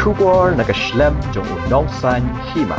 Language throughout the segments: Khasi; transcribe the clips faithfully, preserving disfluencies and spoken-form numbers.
Khubor na ka shlem jong u nongsaiñ hima.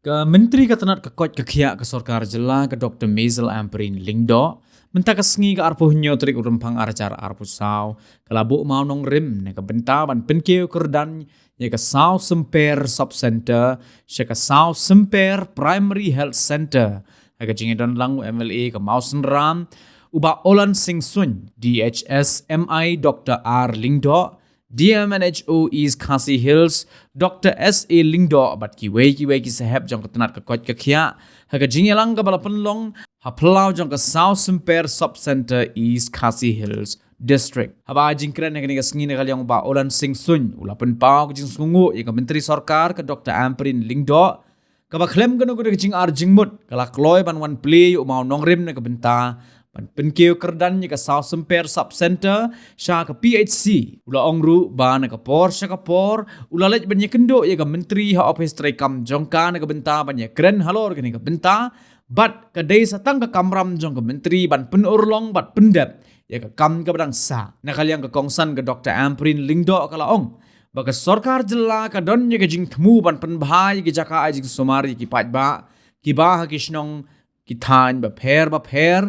Ka Myntri ka tnat ka koit ka khiah ka sorkar jylla ka Doktor Maisel Ampareen Lyngdoh, mynta ka sngi ka arphew hynñiew tarik u Rymphang arhajar arphew saw, ka la buh mawnongrim na ka bynta ban pynkiew kyrdan ïa ka Saw Symper Sub Centre sha ka Saw Symper Primary Health Centre. Ha ka jingïadon lang u M L A ka Mawsynram, u Bah Olan Singh Suin, D H S M I Doktor R Lyngdoh, D M and H O East Khasi Hills, Doktor S A Lyngdoh, bad kiwei kiwei ki sahep jong ka tnat ka koit ka khiah, ha ka jingïalang kaba la pynlong ha phyllaw jong ka Saw Symper Sub Centre, East Khasi Hills District. Haba ai jingkren ha kane ka sngi na ka liang u Bah Olan Singh Suin, u la pynpaw ka jingsngewnguh ïa ka Myntri Sorkar ka Doktor Ampareen Lyngdoh, kaba khlem kano kano ka jingar jingmut, ka la kloi ban wan plie ïa u mawnongrim na ka bynta ban pynkiew kyrdan ïa ka Saw Symper Sub Centre sha ka P H C. U la ong ruh ba na ka por sha ka por u la leit ban ïakynduh ïa ka Myntri ha ophis treikam jong ka na ka bynta ban ïakren halor kane ka bynta, bad ka dei sa tang ka kamram jong ka Myntri ban pynurlong bad pyndep ïa ka kam kaba dang sah. Na ka liang ka kongsan ka Doktor Ampareen Lyngdoh ka la ong ba ka sorkar jylla ka don ïa ka jingthmu ban pynbha ïa ki jaka ai jingsumar ïa ki paidbah kiba ha ki shnong ki thaiñ bapher bapher,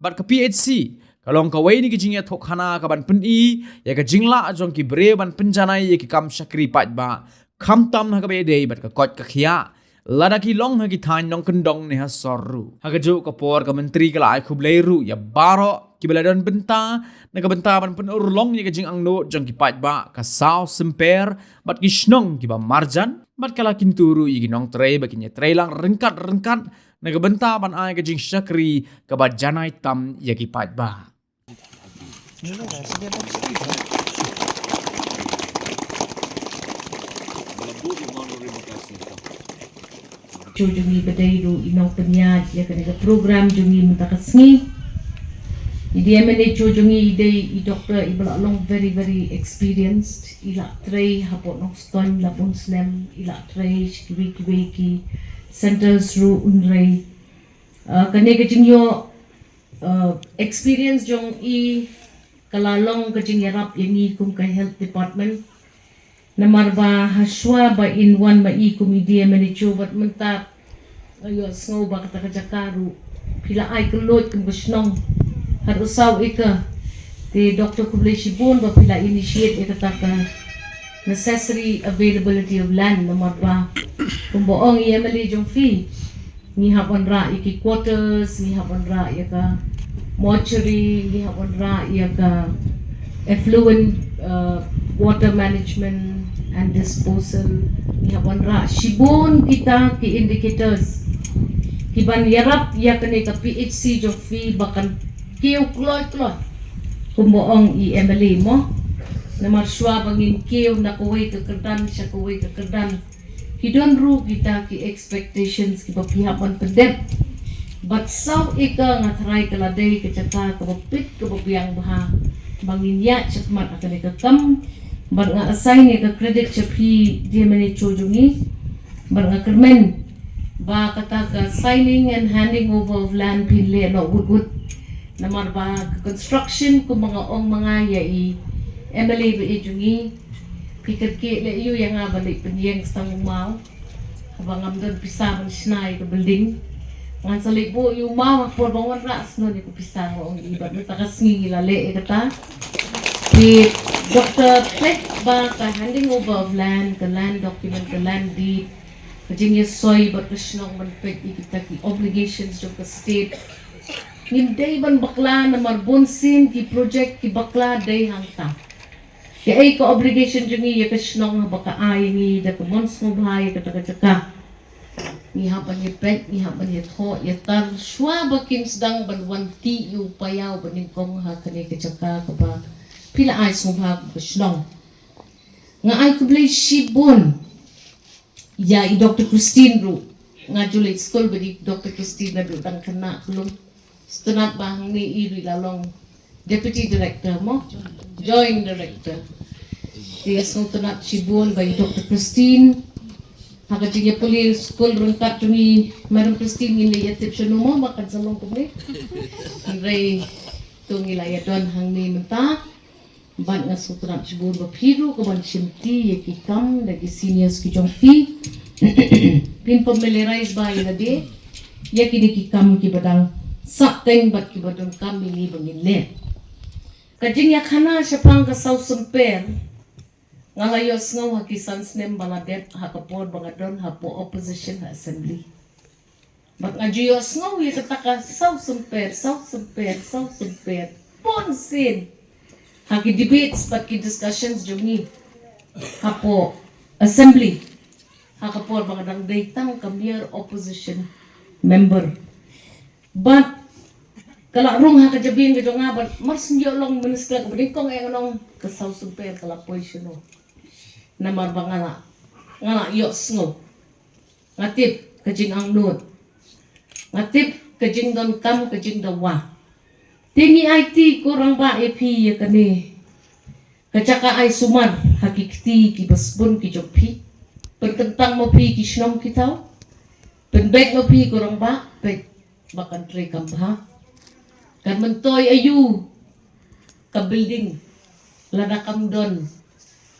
bad ka P H C ka long kawei na ki jingïathuhkhana kaban pyni ïa ka jinglah jong ki briew ban pynjanai ïa ki kam shakri paidbah, khamtam ha kaba ïadei bad ka koit ka khiah, lada ki long ha ki thaiñ nongkyndong ne ha sor ruh. Ha kajuh ka por ka Myntri ka la ai khublei ruh ïa baroh kiba la don bynta na ka bynta ban pynurlong ïa ka jingangnud jong ki paidbah ka Saw Symper bad ki shnong kiba marjan, bad ka la kyntu ruh ïa ki nongtrei ba kin ïatreilang ryngkat ryngkat na ka bynta ban ai ka jingshakri kaba janai tam ïa ki paidbah. Cho jong ngi ba dei ruh i nongpynïaid ïa kane ka program jong ngi mynta ka sngi. I D M and H O jong ngi i dei i doktor iba la long very very experienced, i la trei hapoh Nongstoiñ la bun snem, i la trei sha kiwei kiwei ki centers ruh, hynrei, uh, kane ka jingïoh, uh, experience jong i ka la long ka jingïarap ïa ngi kum ka health department. Namar ba hashwa ba in wan ma i kum i D M and H O bad mynta nga ïohsngew ba kata ka jaka ruh phi la ai kylluid kum ka shnong, haduh saw acre. Te doktor, khublei shibun ba phi la initiate ïa kata ka necessary availability of land, namar ba kumba ong i M L A jong phi, ngi hap wanrah ïa ki quarters, ngi hap wanrah ïa ka mortuary, ngi hap wanrah ïa ka effluent, uh, water management and disposal, ngi hap wanrah shibun kita ki indicators kiban ïarap ïa kane ka P H C jong phi ba kan kiew kloi kloi, kumba ong i M L A mo. Namar shuwa ba ngin kiew na kawei ka kyrdan sha kawei ka kyrdan, ki don ruh kita ki expectations kiba phi hap ban pyndep. Bad saw acre nga tharai ka la dei ka jaka kaba pit kaba biang bha ba ngin ïaid shakhmat ha kane ka kam. Bad nga assign ïa ka credit sha phi, D M and H O jong ngi. Bad nga kyrmen ba kata ka signing and handing over of land phin leh noh wut wut. Namar ba ka construction, kumba nga ong ma nga ïa i M L A ba ïeit jong ngi, phi kyrkieh leh ïa u ïa nga ban leit pynïeng sa tang u maw. Haba ngam don pisa ban shna ïa ka building, ngan sa leit buh ïa u maw ha ka por ba ngan wanrah shen ïa ka pisa, nga ong ïa i. Bad mynta ka sngi ngi la leh ïa kata. Te doktor, peit ba ka handing over of land, ka land document, ka land deed, ka jingïasoi bad ka shnong ban peit ïa kita ki obligations jong ka state. Ngim dei ban bakla namar bun sien ki project ki bakla dei hangta. Kaei ka obligation jong ngi ïa ka shnong haba ka ai ïa ngi da ka mon sngewbha ïa kata ka jaka? Ngi hap ban ïa peit, ngi hap ban ïa thoh ïa tar shuwa ba kin sdang ban wan tih ïa u païaw ba nyngkong ha kane ka jaka kaba phi la ai sngewbha kum ka shnong. Nga ai khublei shibun ïa i Doktor Christine ruh. Nga ju leit skul bad i Doktor Christine naduh dang khynnah khlem. Sngewtynnat ba hangne i ruh i la long Deputy Director mo, Joint Director. Te sngewtynnat shibun ba i Doktor Christine, ha ka jingïapule skul ryngkat jong ngi, Madam Christine, ngin leit ïatip shano mo ba kan sa long kumne. Hynrei to ngi la ïadon hangne mynta. Bad nga sngewtynnat shibun ba phi ruh ka ban shimti ïa ki kam da ki seniors ki jong phi. Phin familiarize bha ïa lade ïa kine ki kam ki ba dang sah teng bad ki ba donkam ïa ngi ba ngin leh. Ka jingïakhana shaphang ka Saw Symper nga la ïohsngew ha ki san snem ba la dep ha ka por ba nga don hapoh opposition ha assembly. Bad nga ju ïohsngew ïa kata ka Saw Symper, Saw Symper, Saw Symper bun sien ha ki debates bad ki discussions jong ngi hapoh assembly ha ka por ba nga dang dei tang ka mere opposition member. Bad ka la rung ha ka jabieng ka jong nga bad mar shu ïoh long minister ka bneng kong eng long ka Saw Symper ka la poi shano. Namar ba nga la nga la ïohsngew. Nga tip ka jingangnud. Nga tip ka jingdonkam ka jingdawa. Te ngi aiti ko rangbah ïa phi ïa kane ka jaka ai sumar ha ki kti ki ba sbun ki jong phi. Pynkyntang ma phi ki shnong ki thaw. Pynbeit ma phi ko rangbah, beit ba kan trei kam bha. Kan myntoi aïu ka building lada kam don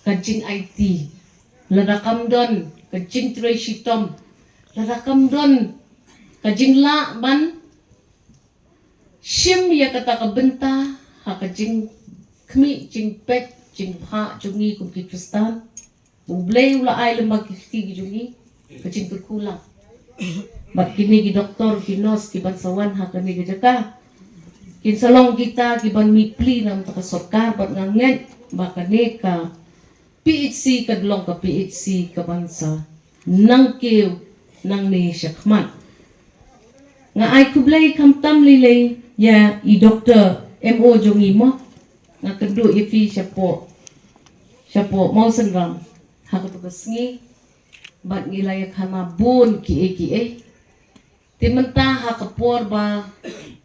ka jingaiti, lada kam don ka jingtrei shitom, lada kam don ka jinglah ban shim ïa kata ka bynta ha ka jingkhmih jingpeit jingbha jong ngi kum ki Khristan. U Blei u la ai lem bad ki kti ki jong ngi ka jingkyrkhu lang. Bad kine ki doktor ki nurse ki ban sa wan ha kane ka jaka kin sa long kita ki ban mih pli na ka bynta ka sorkar bad nga ngeit ba kane ka P H C ka long ka P H C ka ban sa nang kiew nangne shakhmat. Nga ai khublei khamtam lei lei ïa i doktor M O jong ngi mo. Nga kynduh ïa phi shapoh shapoh Mawsynram ha kato ka sngi bad ngi la ïakhana bun kiei kiei. Te mynta ha ka por ba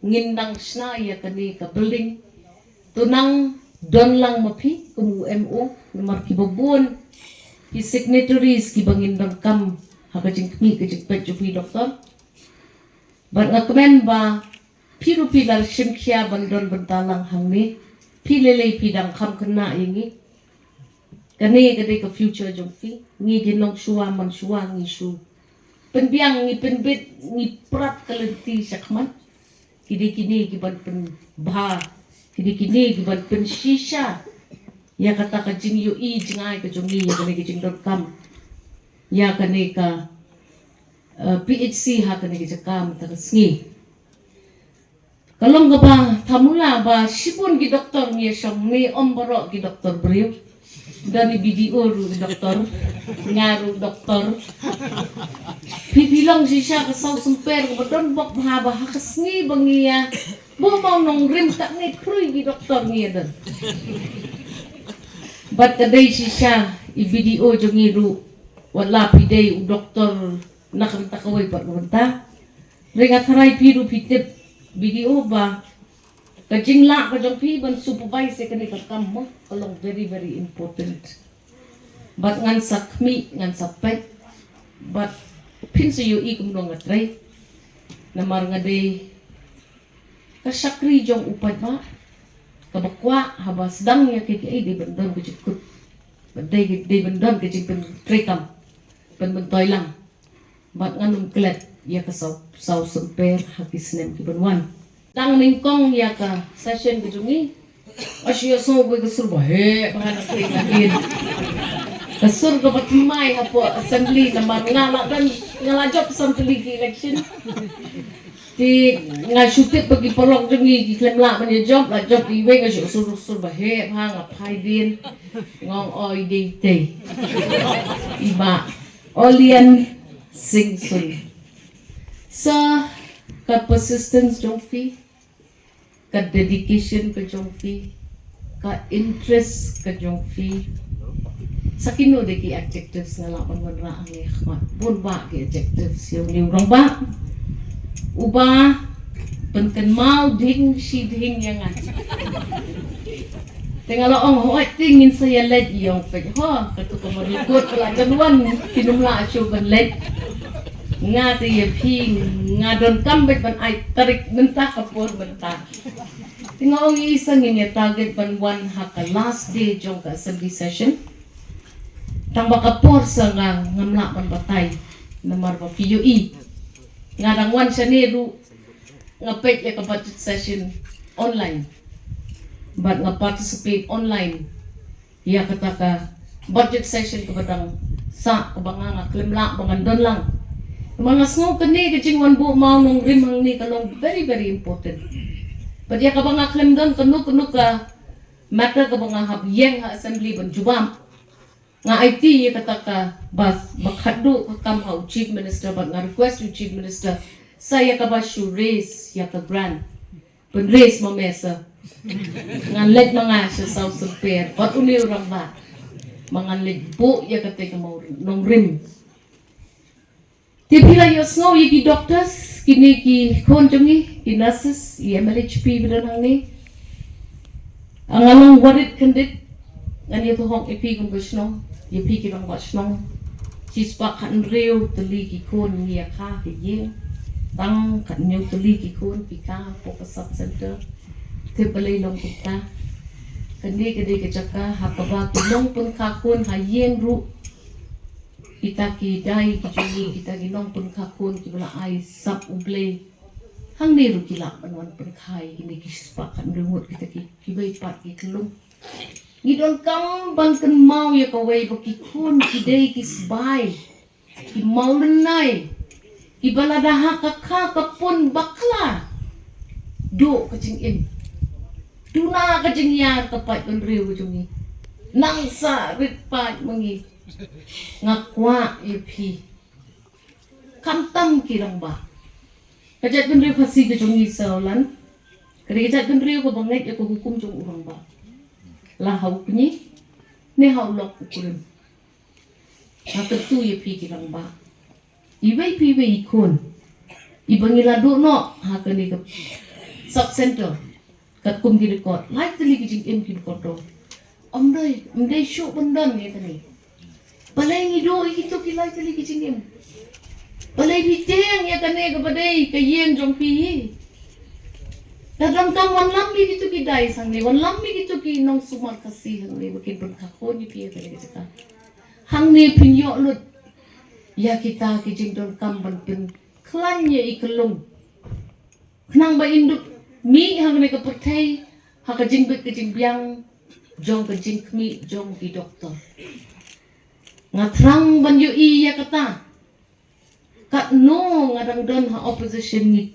ngin dang shna ïa kane ka building, to nang don lang ma phi kum u M O namar ki ba bun ki signatories ki ba ngin donkam ha ka jingkhmih ka jingpeit jong phi doktor. Bad nga kmen ba phi ruh phi la shim khia ban don bynta lang hangne. Phi lei lei phi dang kham khynnah ïa ngi. Kane ka dei ka future jong phi. Ngi ki nongshuwa manshuwa ngi shu pynbiang ngi pynbit ngi prat ka lynti shakhmat. Ki dei kine ki ban pynbha, ki dei kine ki ban pynshisha ïa kata ka jingïohi jingai ka jong ngi ïa kane ka jingdonkam ïa kane ka eh, P H C ha kane ka jaka mynta ka sngi. Ka long kaba thamula ba shibun ki doktor ngi ïa shong ne ym baroh ki doktor briew. Don i B D O ruh doktor, nga ruh doktor. Phi phi long shisha ka Saw Symper kaba don bok bha ba ha ka sngi ba ngi ïa buh mawnongrim katne khrui ki doktor ngi ïa don. Bad ka dei shisha i B D O jong ngi ruh wat la phi dei u doktor na ka bynta kawei pat ka bynta. Hynrei nga tharai phi ruh phi tip B D O ba ka jinglah ka jong phi ban supervise ïa kane ka kam mo ka long very very important. Bad ngan sa khmih ngan sa peit bad phin sa ïohi kumno nga trei. Namar nga dei ka shakri jong u paidbah kaba kwah haba sdang ïa kiei kiei dei ban don ka jingkut. Dei dei ban don ka jingpyntreikam pynmyntoi lang. Bad ngan ym klet ïa ka Saw Saw Symper ha ki snem ki ban wan. Dang nyngkong ïa ka session ka jong ngi. Nga shu ïohsngew ba ka sur ba heh ba nga na pyrshah. Ka sur kaba thymmai hapoh assembly namar nga la don nga la jop san tylli ki election. Te nga shu tip ba ki paralok jong ngi ki khlem lah ban ïa jop, la jop iwei. Nga shu sur sur ba heh ba nga phai dien. Nga ong oi dei te. I Bah Olian Singson. Sa ka persistence jong phi, ka dedication ka jong phi, ka interest ka jong phi. Sa kino de ki adjectives nga lah ban wanrah hangne, khmat bun bah ki adjectives ïa une u rangbah uba pynkynmaw ding shi ding ïa nga. Te nga la ong hooid te ngin sa ïa leit ïa ong peit ho kato ka mari kot ka la jan wan kin ym lah shuh ban leit. Nga te ïa phi nga donkam beit ban ai tarik mynta ka por mynta. Te nga ong i sa ngin ïa target ban wan ha ka last day jong ka assembly session. Tang ba ka por sa nga ngam lah ban batai. Namar ba phi ïohi nga dang wan shane ruh nga peit ïa ka budget session online. Bad nga participate online ïa kata ka budget session kaba dang sah, kaba nga nga khlem lah ba ngan don lang. Namar nga sngew kane ka jingwan buh mawnongrim hangne ka long very very important. Bad ïa kaba nga khlem don kano kano ka matter kaba nga hap ïeng ha assembly ban jubab, nga aiti ïa kata ka bas ba khadduh ka kam ha u chief minister, bad nga request u chief minister sa ïa kaba shu raise ïa ka grant. Pynres ma me sa. Ngan leit ma nga sha South Sumper bad une u rangbah. Ma ngan leit buh ïa kata ka mawnongrim. Te phi la ïohsngew ïa ki doctors, kine ki khun jong ngi, ki nurses, i M L H P ba don hangne. Nga long worried khyndiat. Ngan ïathuh ïa phi kum ka shnong, ïa phi ki rangbah shnong. Shispah khathynriew tylli ki khun ngi ïakha ha ïing. Tang khathynñiew tylli ki khun ki kha hapoh ka sub center. Te balei long kumta? Kane ka dei ka jaka ha kaba ki nongpynkha khun ha ïing ruh, kita ki dei ki jong ngi, kita ki nongpynkha khun kiba la ai sap U Blei, hangne ruh ki lah ban wan pynkha ïa kine ki shispah khathynriew ngut kita ki, kiba i pat ki khyllung. Ngi donkam ban kynmaw ïa kawei ba ki khun ki dei ki sbai, ki mawlynnai, kiba lada ha ka kha ka pun bakla, duh ka jingim, duna ka jingïar ka paidbynriew ka jong ngi. Nang sa rit paid ma ngi. Nga kwah ïa phi, khamtam ki rangbah. Ka jaitbynriew Khasi ka jong ngi sa u Lan, ka dei ka jaitbynriew kaba ngeit ïa ka hukum jong u rangbah, la ha u kñi ne ha u lok u kurim. Nga kyntu ïa phi ki rangbah, iwei pa iwei i khun iba ngi la duh noh ha kane ka sub center, katkum ki record, lai tylli ki jingim kiba kordor. Ym dei, ym dei shuh ban don ïa kane. Balei ngi duh ïa kito ki lai tylli ki jingim? Balei phi tieng ïa kane kaba dei ka ïing jong phi hi? Ka donkam wanlam ïa kito ki dei hangne, wanlam ïa kito ki nongsumar Khasi hangne ba kin pynkha khun ïa phi ha kane ka jaka. Hangne phin ïoh lut ïa kita ki jingdonkam ban pynkhlaiñ ïa i khyllung, khnang ba in dup mih hangne ka pyrthei ha ka jingbit ka jingbiang jong ka jingkhmih jong ki doktor. Nga thrang ban ïohi ïa kata. Katno nga dang don ha opposition ngi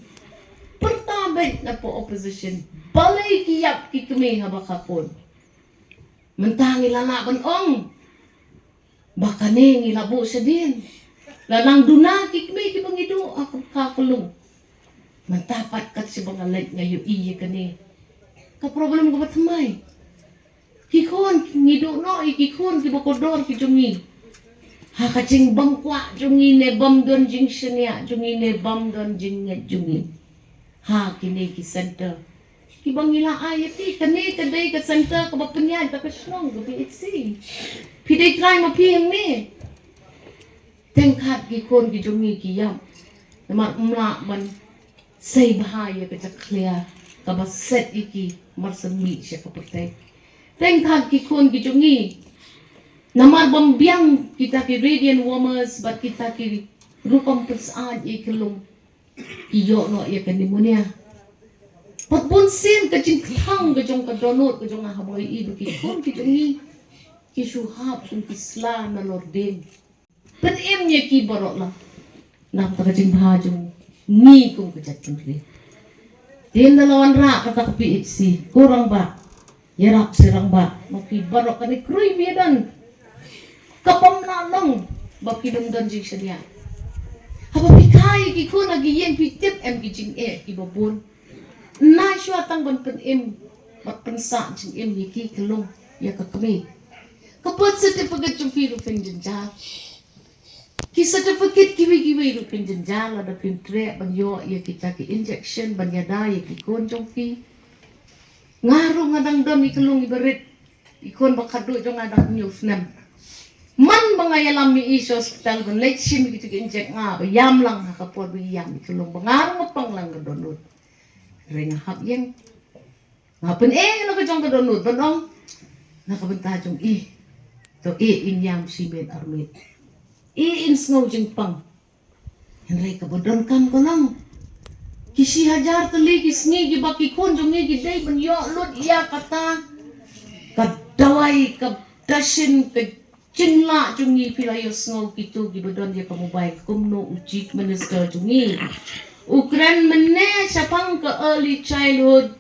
pyrta beit na po opposition, balei ki ïap ki kmie haba kha khun. Mynta ngi la lah ban ong ba kane ngi la buh shadien. La nang duna ki kmie kiba ngi duh ha ka khyllung. Mynta pat kat shaba nga leit nga ïohi ïa kane ka problem kaba thymmai. Ki khun ngi duh noh ïa ki khun kiba kordor ki jong ngi ha ka jingbymkwah jong ngi ne bym don jingshaniah jong ngi ne bym don jingngeit jong ngi ha kine ki center kiba ngi la ai ïa phi. Kane ka dei ka center kaba pynïaid da ka shnong ka P H C. Phi dei trai ma phi hangne. Teng khat ki khun ki jong ngi ki ïap namar ym lah ban sei bha ïa ka jakhlia kaba set ïa ki mar shen mih sha ka pyrthei. Teng khat ki khun ki jong ngi namar bym biang kita ki radiant warmers bad kita ki rukom pynsaid ïa ki lung, ki ïoh noh ïa ka pneumonia. Bad bun sien ka jingkthang ka jong ka dohnud ka jong nga haba ïohi ba ki khun ki jong ngi ki shu hap kum ki sla nalor dieng. Pynim ïa ki baroh lang. Namar ka jingbha jong ngi kum ka jaitbynriew. Te ynda la wanrah kata ka P H C, ko rangbah, ïarap sha rangbah, ma phi baroh kane khrui phi ïa don. Ka bym lah long ba phi dang don jingshaniah. Haba phi kha ïa ki khun ha ki ïing phi tip em ki jingeh kiba bun. Nai shuwa tang ban pynim bad pynsah jingim ïa ki khyllung, ïa ka kmie. Ka birth certificate jong phi ruh phin jynjar. Ki certificate kiwei kiwei ruh phin jynjar lada phin treh ban ïoh ïa kita ki injection ban ïada ïa ki khun jong phi. Nga ruh nga dang don i khyllung iba rit, i khun ba khatduh jong nga dang hynñiew snem. Man ba nga ïalam ïa i sha hospital ban leit shim ïa kito ki injek, nga ba ïam lang ha ka por ba i ïam i khyllung, ba nga ruh nga pang lang ka dohnud. Hynrei nga hap ïeng. Nga pyn-e na ka jong ka dohnud ban ong, na ka bynta jong i, to i in ïam shimet armet, i in sngew jingpang. Hynrei kaba donkam ka long, ki shi hajar tylli ki sngi kiba ki khun jong ngi ki dei ban ïoh lut ïa kata ka dawai, ka dashin, ka jinglah jong ngi. Phi la ïohsngew kito kiba don ïa ka mobile, kumno u Chief Minister jong ngi u kren mynne shaphang ka early childhood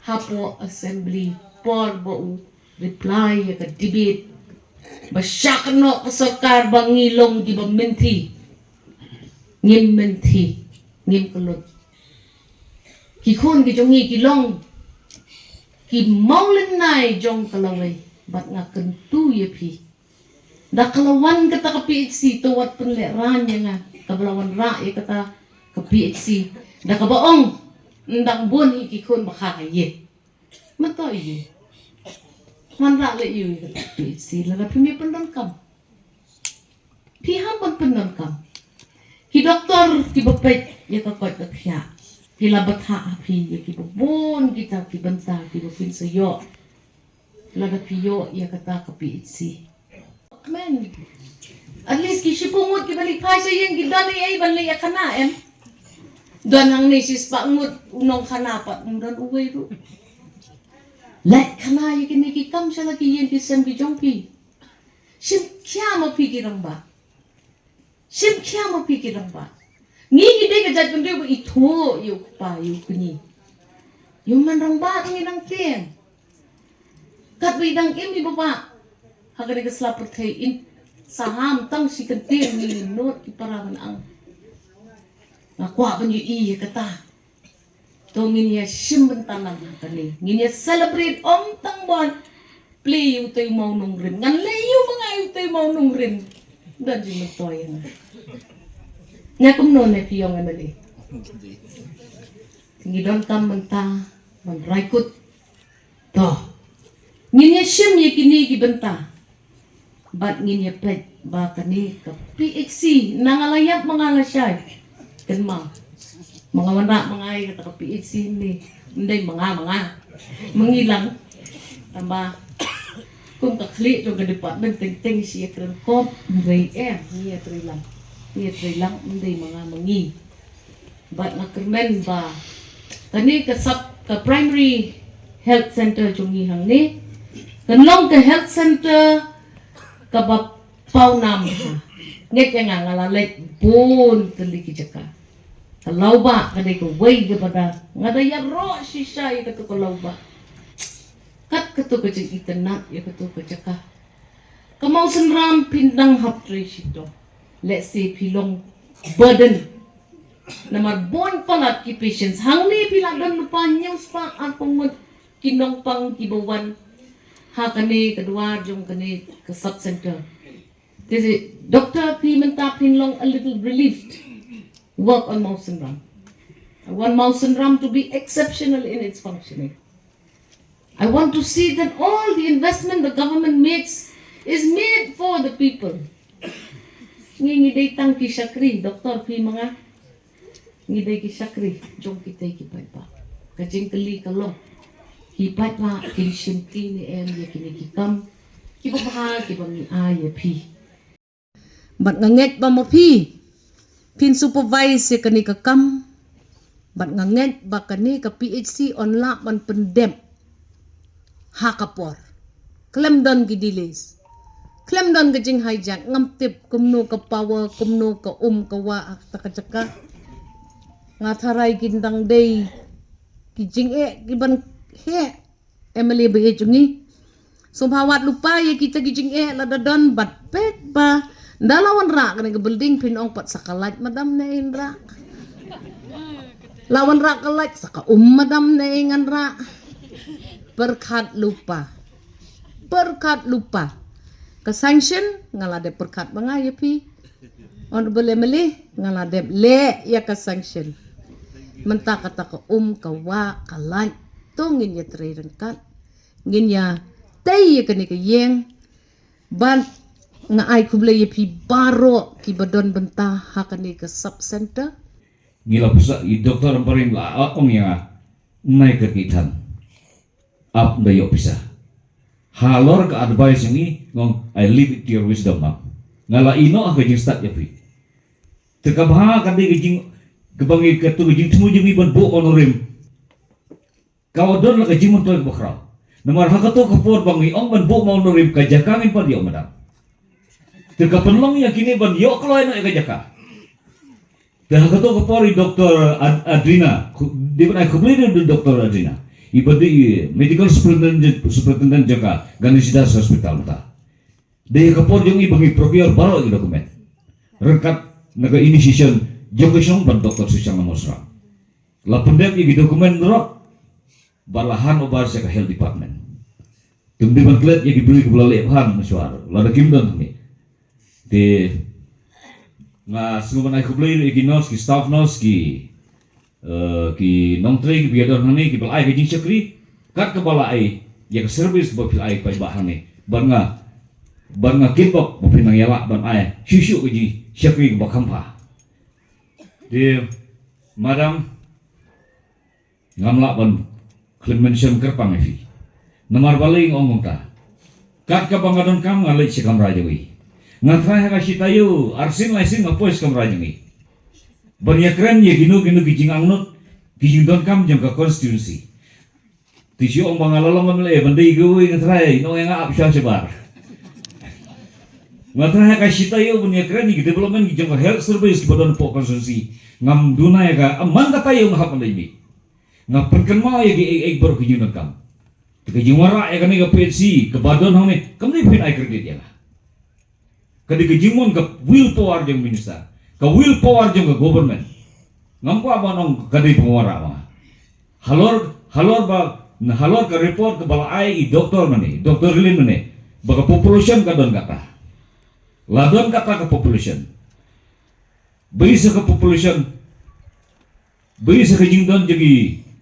hapoh Assembly por ba u reply ïa ka debate ba shah kynnoh ka sorkar ba ngi long kiba mynthi. Ngim mynthi, ngim kyllut. Ki khun ki jong ngi ki long ki mawlynnai jong ka lawei. Bad nga kyntu ïa phi, da ka la wan kata ka P H C, to wat pynlehrain ïa nga kaba la wanrah ïa kata ka P H C da kaba ong, ym dang bun hi ki khun ba kha ha ïing. Mynta ïa u wanrah leh ïa u ïa kata ka P H C, lada phim ïa pyndonkam. Phi hap ban pyndonkam. Ki doktor kiba peit ïa ka koit ka khiah, phi la bthah ha phi ïa kiba bun kita ki bynta kiba phin sa ïoh lada phi ïoh ïa kata ka P H C. Kmen, at least ki shiphew ngut kiba leit phai sha ïing ki don ei ei ban leit ïa khana, em? Don hangne shispah ngut u nongkhana pat, ym don uwei ruh. Leit khana ïa kine ki kam sha la ki ïing ki sem ki jong phi. Shim khia ma phi ki rangbah. Shim khia ma phi ki rangbah. Ngi ngi dei ka jaitbynriew ba ithuh ïa u kpa ïa u kñi. Ïa u man rangbah ngi nang tieng. Katba i dang im i Baba ha kane ka sla pyrthei, in saham tang shi kyntien, ngi nud ki para ban ang. Nga kwah ban ïohi ïa kata. To ngin ïa shim bynta lang ha kane, ngin ïa celebrate, ym tang ban plie ïa utei u mawnongrim. Ngan leh ïa u ma nga ïa utei u mawnongrim. Don jingmyntoi ïa nga. Nga kumno ne phi ong, M L A? Ngi donkam bynta ban rai kut. To ngin ïa shim ïa kine ki bynta. Bad ngin ïa peit ba kane ka P H C, na nga la ïap ma nga la shai. Kynmaw, ma nga wanrah ma nga ïa kata ka P H C ne, ym dei ma nga ma nga, ma ngi lang. Tangba kum ka khlieh jong ka department teng teng shi ïa kren kop, ym dei, em, ngi ïa trei lang, ngi ïa trei lang, ym dei ma nga ma ngi. Bad nga kyrmen ba kane ka sub, ka primary health center jong ngi hangne kan long ka health center kaba pawnam ha. Ngeit ïa nga, nga la leit bun tylli ki jaka. Ka Lawbah ka dei kawei kaba da, nga da ïaroh shisha ïa katu ka Lawbah. Kat katu ka jingitynnat ïa katu ka jaka. Ka Mawsynram phin dang hap trei shitom. Let's say phi long burden. Namar bun palat ki patients. Hangne phi la don lypa hynñiew spah arphew ngut ki nongpang kiba wan ha kane ka duar jong kane ka sub center. Te doctor, phi mynta phin long a little relieved. Work on Mawsynram. I want Mawsynram to be exceptional in its functioning. I want to see that all the investment the government makes is made for the people. Ngi ngi dei tang ki shakri, doctor, phi ma nga. Ngi dei ki shakri jong kitei ki paidbah. Ka jingkylli ka long, ki paidbah kin shimti ne em ïa kine ki kam kiba bha kiba ngi ai ïa phi? Bad nga ngeit ba ma phi phin supervise ïa kane ka kam. Bad nga ngeit ba kane ka P H C yn lah ban pyndep ha ka por. Khlem don ki delays, khlem don ka jing hijack. Ngam tip kumno ka power, kumno ka um ka wah ha kata ka jaka. Nga tharai kin dang dei ki jingeh kiban heh, M L A ba ïeit jong ngi. Sngewbha wat lypa ïa kita ki jingeh lada don. Bad peit ba ynda la wanrah kane ka building phin ong pat sa ka light madam ne in rah. La wanrah ka light sa ka um madam ne in ngan rah. Pyrkhat lypa. Pyrkhat lypa. Ka sanction nga la dep pyrkhat ma nga ïa phi. Honorable M L A, nga la dep leh ïa ka sanction. Mynta kata ka um ka wah ka light, to ngin ïa trei ryngkat. Ngin ïa tei ïa kane ka ïing. Bad nga ai khublei ïa phi baroh kiba don bynta ha kane ka sub center. Ngi la pyrshah, i Doctor Barim la ong ïa nga, nai ka ki than. ap da ïoh pisa. Halor ka advice jong i, ngong, I leave it to your wisdom, ma'am. Nga la ïeh noh ka jingstad ïa phi. Te ka bha ka dei ka jing, ka ba ngi ka tu ka jingthmu jong i ban buh ka honorarium. Ka wa don la ka jingmyntoi ka bakhraw. Namar ha kato ka por ba ngi ong ban buh ka honorarium ka jaka ngin pat ïoh, madam. Te ka pynlong ïa kine ban ïoh kloi noh ïa ka jaka. Te ha kato ka por i Doktor Ad-, Adrina, khu-, dei ban ai khublei ïa u Doktor Adrina. I ba dei i medical superintendent, superintendent jong ka Ganesh Das Hospital mynta. Dei ha ka por jong i ba ngi procure baroh ki document. Ryngkat na ka initiation jong ka shnong bad Doktor Sushang Mosram. La pyndep ïa ki document baroh. Bad la hand over sha ka health department. Te ym dei ban klet ïa ki briew kiba la leh bha mynshuwa ruh. Lada kim don hangne. Te nga sngewbha ban ai khublei ruh ïa ki nurse, ki staff nurse, ki, eh, ki nongtrei kiba ïadon hangne kiba la ai ka jingshakri. Kat kaba la ai ïa ka service ba phi la ai paidbah hangne. Bad nga, bad nga kyrpad ba phin nang ïalah ban ai shuh shuh ka jingshakri kaba kham bha. Te, madam, ngam lah ban khlem mention kyrpang ïa phi. Namar balei nga ong kumta. Kat kaba nga donkam nga leit sha kamra jong i. Nga tharai ha ka shi taïew, arsien laisien nga poi sha kamra jong i. Ban ïakren ïa kino kino ki jingangnud, ki jingdonkam jong ka constituency. Te shu ong ba nga la long M L A ban dei kiwei, nga tharai, no, nga ap sha shabar. Nga tharai ha ka shi taïew ban ïakren ïa ki development ki jong ka health service kiba don hapoh constituency. Ngam duna ïa ka, man ka taïew nga hap ban leit mih. Nga pynkynmaw ïa ki, ïa, ïa baroh ki jingdonkam. Te ka jingwanrah ïa kane ka P H C kaba don hangne, kam dei phin ai credit ïa nga. Ka dei ka jingmon ka will power jong minister, ka will power jong ka government. Ngam kwah ban ong ka dei pynwanrah ma nga. Halor, halor ba, halor ka report kaba la ai i doktor mane, Doktor Rilin mane, ba ka population ka don kata. La don kata ka population. Ba i sa ka population, ba i sa ka jingdon jong ki,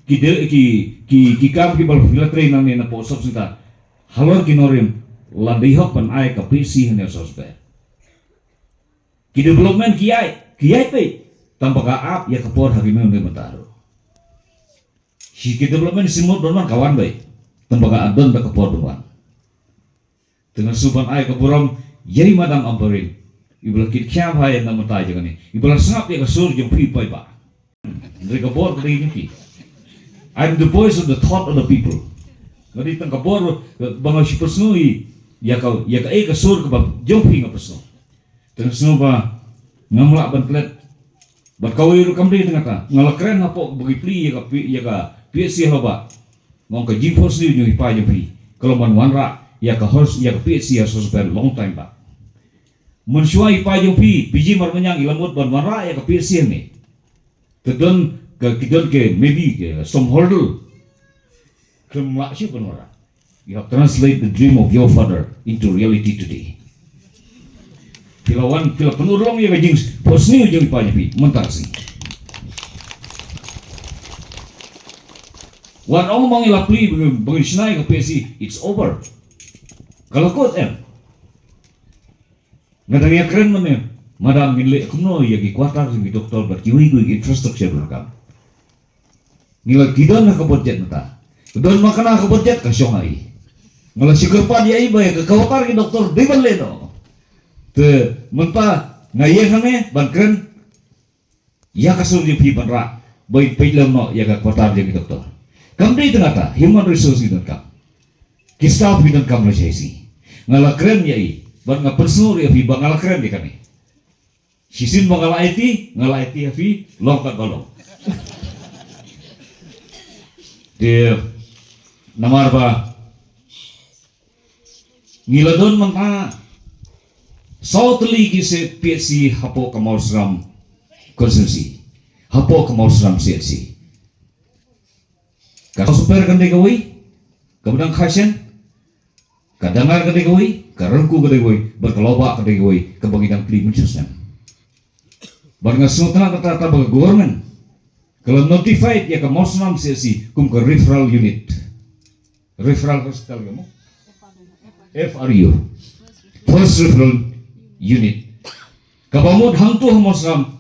ki de-, ki, ki, ki kam kiba la phi la trei nangne napoh sub centre. Halor ki honorarium, la dei hok ban ai ka P H C hangne sub centre. Ki development ki ai, ki ai peit. Tang ba ka ap ïa ka por ha kine ki mynta ruh. Shi ki development shu mut ban wan ka wan beit. Tang ba ka don da ka por ban wan. Te nga shu ban ai ka burom ïa i Madam Ampareen. Iba la kit khia bha ïa nga mynta jong kane. Iba la sngap ïa ka sur jong phi paidbah. Hynrei ka bor ka dei jong phi. I'm the voice of the thought of the people. Nga dei tang ka bor ba nga shu pynsngew ïa ka, ïa ka, eh, ka sur kaba jong phi nga pynsngew. Te nga sngewbha ngam lah ban klet. Bad kawei ruh kam dei tang kata. Nga la kren hapoh ba ki plie ïa ka P-, ïa ka P H C ha Bah. Nga ong ka jingphohsniew jong i pa jong phi ka long ban wanrah ïa ka hos-, ïa ka P H C ha Sospen long time back. Mynshuwa i pa jong phi, P G Marbaniang, i la mut ban wanrah ïa ka P H C hangne. Te don ka, ki don ki, maybe ki, some hurdle. Khlem lah shuh ban wanrah. You have translated the dream of your father into reality today. Phi la wan, phi la pynurlong ïa ka jingphohsniew jong i pa jong phi mynta ka sngi. Wat ong ba ngi la plie, ba ngi, ba ngi shna ïa ka P H C, it's over. Ka la kut em. Nga dang ïakren mynne, madam, ngin leh kumno ïa ki quarter jong ki doktor bad kiwei kiwei ki infrastructure ba donkam. Ngi la, ki don ha ka budget mynta. Don ma kane ka budget ka shong ha i. Nga la shu kyrpad ïa i ba ïa ka quarter ki doktor dei ban leh noh. Te mynta nga ïeng hangne ban kren ïa ka sur jong phi ban rah ba in peit lem noh ïa ka quarter jong ki doktor. Kam dei tang kata, human resource ki donkam. Ki staff ki donkam lashai shi. Nga la kren ïa i bad nga pynsngew ïa phi ba nga la kren ïa kane. Shisien ba nga la aiti, nga la aiti ha phi, long katba long. Te namar ba ngi la don mynta saw tylli ki C P C hapoh ka Mawsynram constituency, hapoh ka Mawsynram C H C. Ka Super kan dei kawei, ka Bdang Khasen, ka Dangar ka dei kawei, ka Rangku ka dei kawei, bad ka Lawbah ka dei kawei, kaba ngi dang plie mynshisnem. Bad nga sngewtynnat kata, kata ba ka government ka la notified ïa ka Mawsynram C H C kum ka referral unit. Referral hospital ka mo? F R U. First Referral Unit. Kaba mut hangto ha Mawsynram.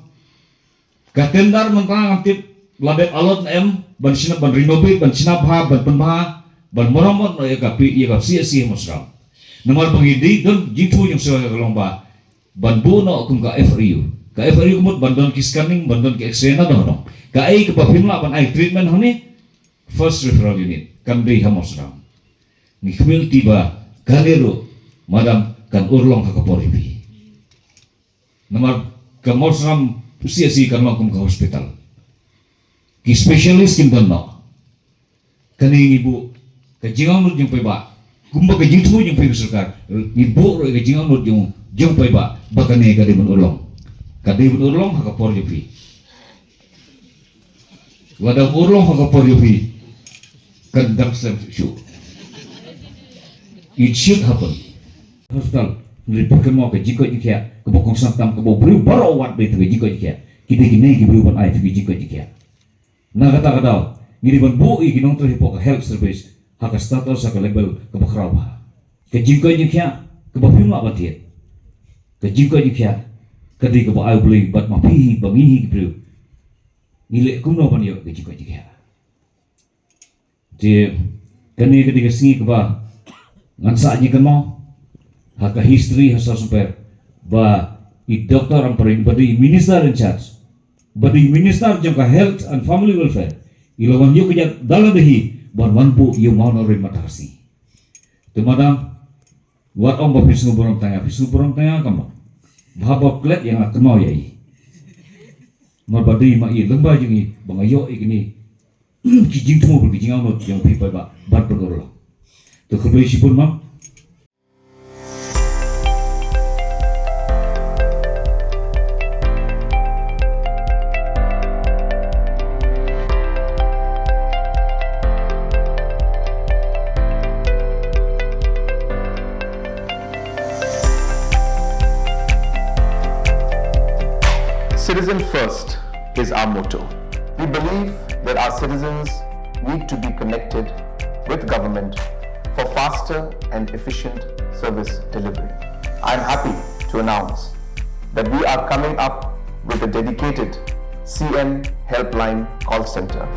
Ka tender mynta ngam tip la dep allot ne em, ban shna, ban renovate, ban shna bha, ban pynbha. Ban maramot noh ïa ka P, ïa ka C H C ha Mawsynram. Namar ba ngi dei don jingthmu jong sngewbha ka long ba ban buh noh kum ka F R U. Ka F R U ka mut ban don ki scanning, ban don ki X-ray na don noh. Kaei kaba phim lah ban ai treatment hangne, first referral unit kan dei ha Mawsynram. Ngi khmih lynti ba kane ruh, madam, kan urlong ha ka por ïa phi. Namar ka Mawsynram C H C kan long kum ka hospital. Ki specialist kin don noh. Kane ngi buh ka jingangnud jong paidbah. Kumba ka jingthmu jong phi ka sorkar, ngi buh ruh ka jingangnud jong, jong paidbah ba kane ka dei ban urlong. Ka dei ban urlong ha ka por jong phi. Lada urlong ha ka por jong phi, kan dang slem shuh. It should happen. Hospital, ngi pyrkhat mo ka jingkoit jingkhiah kaba kongsan tam, kaba u briew baroh wat dei ka jingkoit jingkhiah. Ki dei kine ki briew ban ai ka jingkoit jingkhiah. Na kata ka daw, ngi dei ban buh ïa ki nongtrei hapoh ka health service ha ka status, ha ka level kaba khraw bha. Ka jingkoit jingkhiah kaba phim lah ban thied. Ka jingkoit jingkhiah ka dei kaba ai U Blei bad ma phi hi, ba ngi hi ki briew. Ngi leh kumno ban ïoh ka jingkoit jingkhiah. Te kane ka dei ka sngi kaba ngan sah jingkynmaw ha ka history ha Sawsumper, ba i Doctor Ampareen, ba dei i minister in charge, ba dei i minister jong ka Health and Family Welfare, i la wan ïoh ka jingïada lade hi ban wan buh ïa u mawnongrim mynta ka sngi. Te madam, wat ong ba phi sngewburom tang ïa, phi sngewburom tang ïa ka mo. Bha ba klet ïa nga, kynmaw ïa i. Namar ba dei ma i lyngba jong i ba nga ïoh ïa kine ki jingthmu bad ki jingangnud jong phi paidbah ban pynurlong. To khublei shibun, mam. Citizen first is our motto. We believe that our citizens need to be connected with government for faster and efficient service delivery. I'm happy to announce that we are coming up with a dedicated C M Helpline call center.